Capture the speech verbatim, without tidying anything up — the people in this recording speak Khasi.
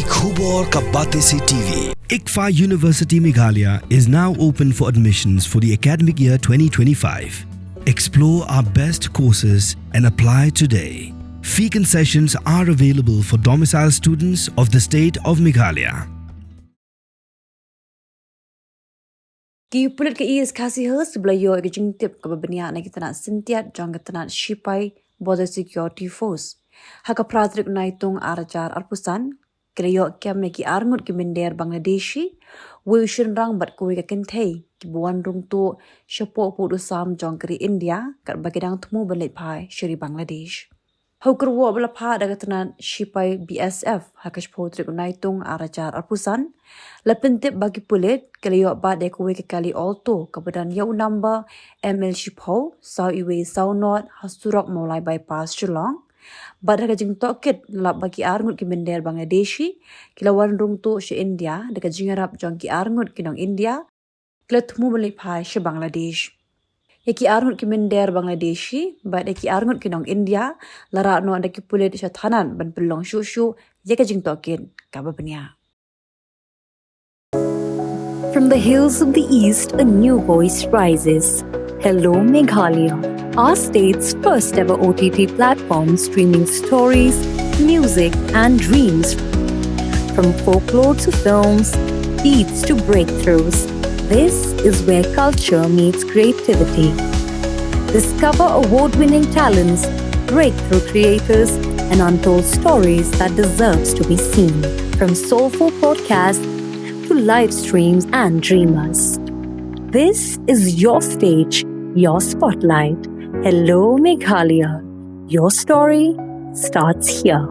Khubor ka Batesi T V. ICFAI University Meghalaya is now open for admissions for the academic year twenty twenty-five. Explore our best courses and apply today. Fee concessions are available for domicile students of the state of Meghalaya. Ki pulit ka East Khasi Hills ba la ïoh ïa ka jingtip kaba bniah na ki tnat syntiat jong ka tnat shipai Border Security Force. Ha ka phra tarik Naitung ar hajar arphew san, ki la ïoh kem ïa ki arngut ki mynder Bangladeshi, wei u shynrang bad kawei ka kynthei, kiba wan rung tuh shapoh pud u sam jong ka ri India, katba ki dang thmu ban leit phai sha ri Bangladesh. Ha u kyrwoh ba la phah da ka tnat shipai B S F ha ka shiphew tarik u Naitung ar hajar arphew san, la pyntip ba ki pulit ki la ïoh bat ïa kawei ka kali Alto kaba don ïa u number M L shiphew saw iwei saw nod ha surok Mawlai Bypass Shillong. Bad ha ka jingtohkit la lap ba ki arngut ki mynder Bangladeshi ki la wan rung tuh sha India da ka jingïarap jong ki arngut ki nong India, ki la thmu ban leit phai sha Bangladesh. Ïa ki arngut ki mynder Bangladeshi bad ïa ki arngut ki nong India la rah noh da ki pulit sha thanat ban pynlong shuh shuh ïa ka jingtohkit kaba bniah. From the hills of the East, a new voice rises. Hello, Meghalaya, our state's first ever O T T platform streaming stories, music, and dreams. From folklore to films, beats to breakthroughs, this is where culture meets creativity. Discover award winning talents, breakthrough creators, and untold stories that deserves to be seen. From soulful podcasts to live streams and dreamers, this is your stage, your spotlight. Hello, Meghalaya. Your story starts here.